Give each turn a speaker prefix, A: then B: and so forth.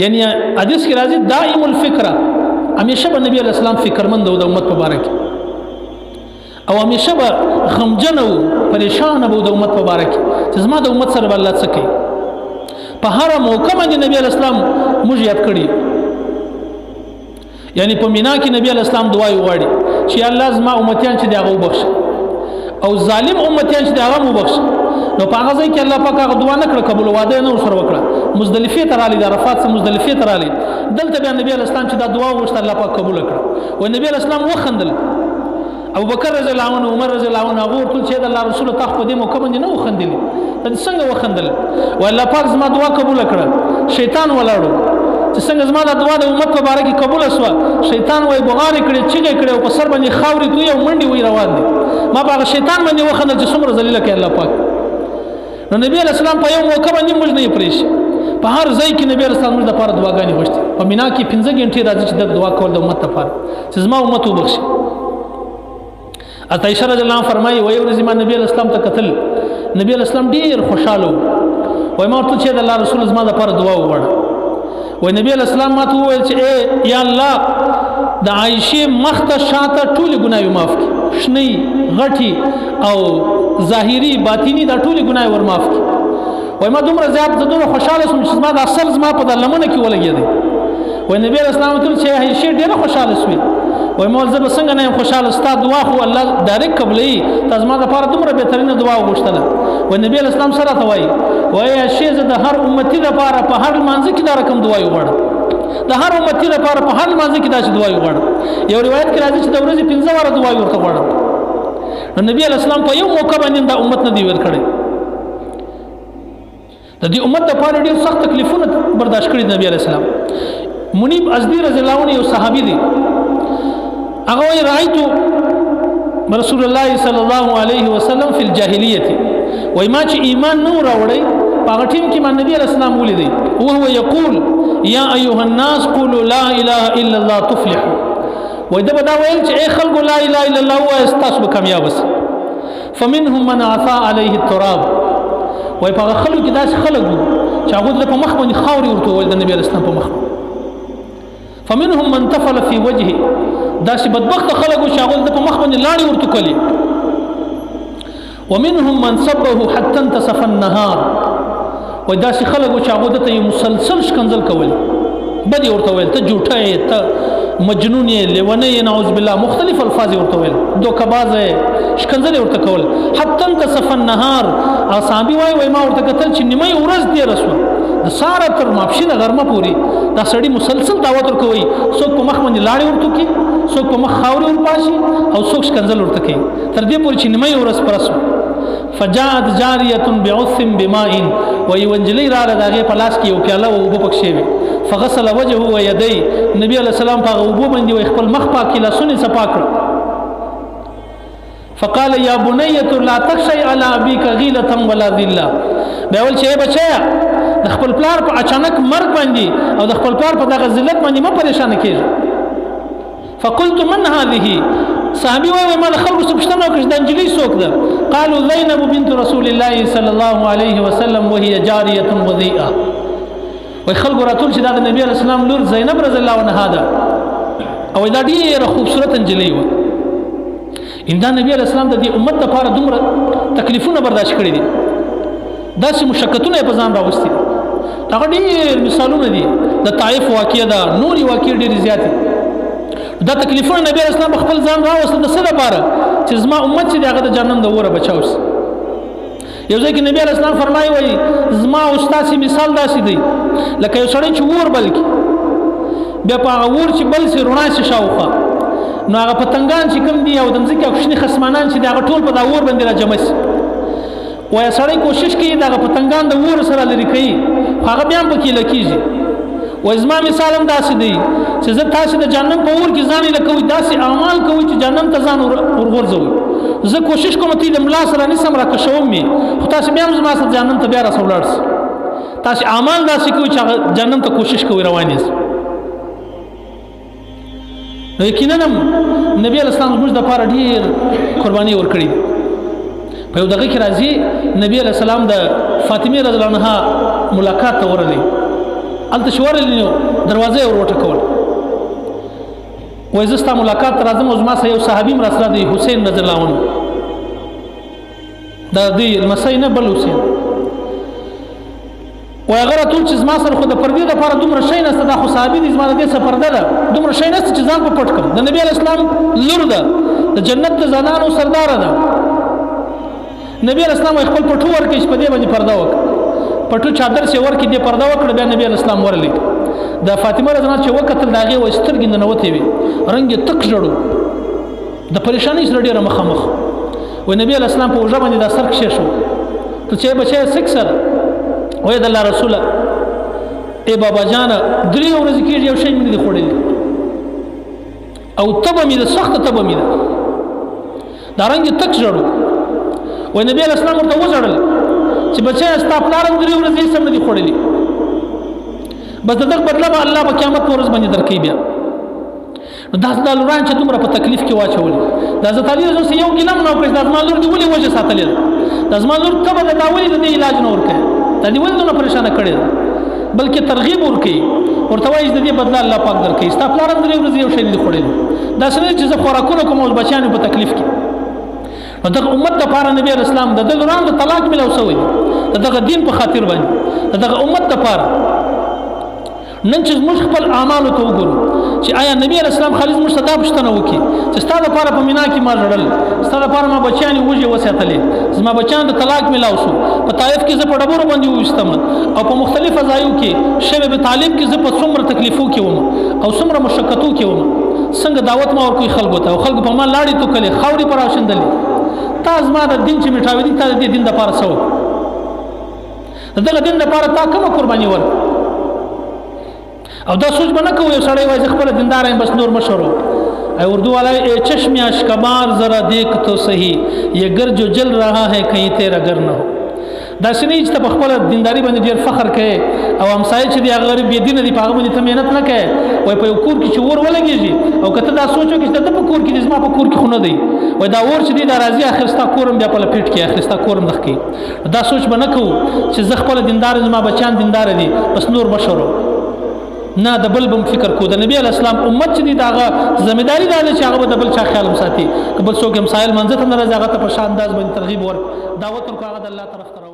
A: یعنی حدیث کې راځي دائم الفکره، همیشه به نبی علیه السلام فکرمند و د امت په باره کې، او همیشه به غمجن و پریشان به د امت په باره کې چې زما د امت سره به الله څه کوي. په هره موقع باندې نبی علیه السلام موږ یاد کړي. یعنی په مینا کې نبی علیه السلام دعا وغواړي چې الله زما امتیان چې د هغه وبخښي او ظالم امتیان چې د هغه وبخښي. نو په هغه ځای کې الله پاک هغه دعا نه کړه قبول، واده نه ورسره وکړه. مزدلفې ته راغلی، د عرفات څخه مزدلفې ته راغلی، دلته بیا نبی علیه السلام چې دا دعا وغوښته الله پاک قبول کړه. و نبی علیه السلام وخندل. ابو بکر رضی الله عنه، عمر رضی الله عنه هغه ورته چې د الله رسول ته په دې موقع باندې نه وخندل، ته څنګه وخندل؟ و الله پاک زما دعا قبول کړه. شیطان ولاړو چې څنګه زما د دعا د امت په باره کې قبول شوه، شیطان وای بغارې کړې، چیغې کړې او په سر باندې خاورې توی او منډې وی روان دي. ما په هغه شیطان باندې وخندل چې څومره ذلیله کوي الله پاک. نو نبی علیه السلام په یو موقع باندې موږ نه پرېښي، په هر ځای کې نبی علیه السلام موږ دپاره دعاګانې غوښتي. په مینا کې 5 ګنټې راځي چې د دعا کول د امت لپاره چې زما امت وبخښي. عائشه رضی الله عنها فرمایي، وایي ورځې ما نبی علیه السلام ته کتل، نبی علیه السلام ډېر خوشحاله و. وایي ما ورته چې د الله رسول زما دپاره دعا وغواړه. وایي نبی علیه السلام ما ته وویل چې ای یا الله د عایشې مخ ته شاته ټولې ګناوې معاف کړي، شنې غټي او ظاهري باطیني دا ټولې ګناوې ور معاف کړي. وایي ما دومره زیات زه دومره خوشحاله شوم چې زما د اصل زما په د لمنه کې ولګېدی. وایي نبی علیه السلام ورته چې عایشې ډېره خوشحاله شوې. وایي ما زه به څنګه نه یم خوشحاله، ستا دعا خو الله ډایرکټ قبلوي، تا زما دپاره دومره بهترینه دعا وغوښتله. وایي نبی علیه السلام سره ته وایي، وایي عایشې زه د هر امتي دپاره په هر لمانځه کې دا رقم دعا وغواړم، د هر امتي لپاره په هر لمانځه کې داسې دعا وغواړم. یو روایت کې راځي چې د ورځې 5 واره دعا ورته غواړم. نو نبی علیه السلام په یو موقع باندې دا امت نه دی ورکړی. د دې امت لپاره ډېر سخت تکلیفونه برداشت کړي نبی علیه السلام. منیب ازدی رضی الله عنه یو صحابي دی، هغه وایي رأیت رسول الله صلی الله علیه وسلم فی الجاهلیت، وایي ما چې ایمان نه راوړی په هغه ټیم کې ما نبی علیه السلام ولیدی، وهو یقول یا ایها الناس قولوا لا اله الا الله تفلحوا. وایي ده به دا ویل چې ای خلکو لا اله الا الله ووایئ ستاسو به کامیاب سئ. فمنهم من عفا عليه التراب، وایي په هغه خلکو کې داسې خلک وو چې هغوی د په مخ باندې خاورې ورته وویل د نبی علیه السلام په مخ. فمنهم من تفل في وجهه، داسې بدبخته خلک وو چې هغوی د په مخ باندې لاړې ورته کولې. ومنهم من سبه حتى انتصف النهار، وایي داسې خلک وو چې هغوی ده ته یې مسلسل ښکنځل کولې، بدې ورته ویل، ته جوټه یې، ته مجنون یې، لیونی یې، نعوذ بالله، مختلف الفاظ یې ورته ویل، دوکهباز یې، ښکنځل یې ورته کول. حتی انتصف النهار، هغه صحابي وایي، وایي ما ورته کتل چې نیمه ورځ تېره شوه، د سهاره تر ماپښینه غرمه پورې دا سړي مسلسل دعوت ورکوي، څوک په مخ باندې لاړې ورته کوي، څوک په مخ خاورې ورپاشي او څوک ښکنځل ورته کوي، تر دې پورې چې نیمه ورځ پوره شوه. فجاءت جاریة بعث بماء، وایي یوه نجلۍ راغله د هغې په لاس کې یو پیاله وه اوبه پکښې وې. فغسل وجهه ویدی، نبی علیه السلام په هغه اوبو باندې وایي خپل مخ پاک کړي، لاسونه یې صفا کړه. فقال یا بنیة لا تخشی علی ابیک غیلة ولا ذلة، بیا ویل چې ای بچیه د خپل پلار په اچانک مرګ باندې او د خپل پلار په دغه ذلت باندې مه پریشانه کېږه. فقلت من هذه، صحابي وایي ما له خلکو څخه پوښتنه وکړه چې دا نجلۍ څوک ده؟ قالوا زینب بنت رسول الله صلی الله علیه وسلم وهي جاریة وضیئه. وایي خلکو راتول چې دا د نبی علیه السلام لور زینب رضی الله عنها ده، او دا ډېره خوبصورته نجلۍ وه. ان دا نبی علیه السلام د دې امت لپاره دومره تکلیفونه برداشت کړي دي، داسې مشقتونه یې په ځان راوستي دي. هغه ډېر مثالونه دي، د طائف واقعه ده، نورې واقعې ډېرې زیاتې. دا تکلیفونه نبی علیه السلام خپل ځان راوستل د څه لپاره؟ چې زما امت چې د هغه د جهنم د اوره بچاو شي. یو ځای کې نبی علیه السلام فرمایي، وایي زما او ستاسې مثال داسې دی لکه یو سړی چې اور بل کړي، بیا په هغه اور چې بل سي رڼا سي شاوخوا، نو هغه پتنګان چې کوم دي او د مځکې او کوچني خصمانان چې دي هغه ټول په دا اور باندې راجمع سي. وایي سړی کوشش کوي دغه پتنګان د اور سره لرې کوي، خو هغه بیا هم پکې لکېږي. وایي زما مثال هم داسې دی چې زه تاسې د جهنم په اور کې ځان ایله کوئ، داسې اعمال کوئ چې جهنم ته ځان ورغورځوئ. زه کوشش کوم تی د ملا سره نیسم راکشوم مې، خو تاسې بیا هم زما سره جهنم ته بیا راسره ولاړ سئ. تاسې اعمال داسې کوئ چې هغه جهنم ته کوشش کوئ روان یاست. نو یقینا هم نبی علیه السلام زموږ دپاره ډېر قرباني ورکړي دي. په یو دغه کې راځي نبی علیه السلام د فاطمې رضی الله عنها ملاقات ته ورغلی. هلته چې ورغلې نو دروازه یې ور وټکوله. وایي زه ستا ملاقات ته راځم او زما سره یو صحابي هم راسره دی، حسین رضی الله عنه، دا دی لمسی نه بل حسین. وایي هغه راته چې زما سره خو د پردې دپاره دومره شی نشته، دا خو صحابي دی، زما د دې څه پرده ده، دومره شی نشته چې ځان په پټ کړم. د نبي علیه السلام لور ده، د جنت د زنانو سرداره ده. نبی علیه السلام خپل پټو ورکړي چې په دې باندې پرده وکړه، پټو چادر چې ورکړي دې پرده وکړه. بیا نبی علیه السلام ورلېږ. د فاطمه رضی الله چې وکتل د هغې وایي سترګې ننوتې وې، رنګ یې تک ژړو، د پریشانۍ سره ډېره مخامخ. وایي نبی علیه السلام په اوږه باندې دا سر کښېښو، ته چې بچی څه کیسه ده؟ وایي د الله رسوله ای بابا جانه درې ورځې کېږي یو شی مې نه دي خوړلی او تبه مې ده، سخته تبه مې ده، دا رنګ یې تک ژړو. وایي نبی علیه السلام ورته وژړل چې بچیه ستا پلار هم درې ورځې هېڅ هم نه دي خوړلي، بس د دغه بدله به الله په قیامت په ورځ باندې درکوي. بیا نو دا دا لوران چې دومره په تکلیف کې واچولې، د حضرت علي رضی یو ګیله هم نه وکړه چې دا زما لور دې ولې وژې ساتلې ده، دا زما لور تبه ده، دا ولې د دې علاج نه ورکوي، دا دې ولې دومره پریشانه کړې ده، بلکې ترغیب ورکوي، ورته وایي چې د دې بدله الله پاک درکوي، ستا پلار هم درې ورځې یو شی نه دي خوړلي، داسې نه چې زه خوراکونه کوم اوس بچیان مې په تکلیف کې. نو دغه امت دپاره نبی علیه السلام د ده لورانو د طلاق ملاو سوی دی، د دغه دین په خاطر باندې، د دغه امت دپاره. نن چې موږ خپل اعمالو ته وګورو چې آیا نبی علیه السلام خالص موږ ته دا پوښتنه وکړي چې ستا دپاره په مینا کې ما ژړل، ستا دپاره ما بچیانې وږې وساتلې، زما بچیان د طلاق ملاو سو، په طایف کې زه په ډبرو باندې وویشتم او په مختلفو ځایو کې شب ابي طالب کې زه په څومره تکلیفو کې وم او څومره مشقتو کې وم، څنګه دعوت ما ورکوي خلکو ته او خلکو په ما لاړې توکلې، خاورې پر راوشندلې، تا زما د دین چې میټاوې دي، تا د دې دین دپاره څه وکړه؟ د دغه دین دپاره تا کومه قرباني ورکړه؟ او دا سوچ به نه کوو یو سړی وایي زه خپله دیندار یم بس نور مشر. اے اردو والا، اے چشم اشکبار ذرا دیکھ تو صحیح، یہ گر جو جل رہا ہے کہیں تیرا گر نه ہو. داسې نه چې ته په خپله دینداري باندې ډېر فخر کوې او همسایه چې دی هغه غریب بې دینه دی په هغه باندې ته محنت نه کوې. وایي په یو کور کې چې اور ولګېږي او که ته دا سوچ وکړې چې د ده په کور کې دی زما په کور کې خو نه دی، وایي دا اور چې دی دا راځي اخر ستا کور هم بیا په لپیټ کې اخر ستا کور هم دغه کوي. دا سوچ به نه کوو چې زه خپله دیندار یم زما بچیان دیندار دي بس نور مشرو نه، د بل بم فکر کو. د نبی علیه السلام امت چې دی د هغه ذمه داري دا ده چې هغه به د بل چا خیال هم ساتي، که بل څوک همسایه لمانځه ته نه راځي هغه ته په ښه انداز باندې ترغیب ورک، دعوت ورکړو، هغه د الله طرف ته.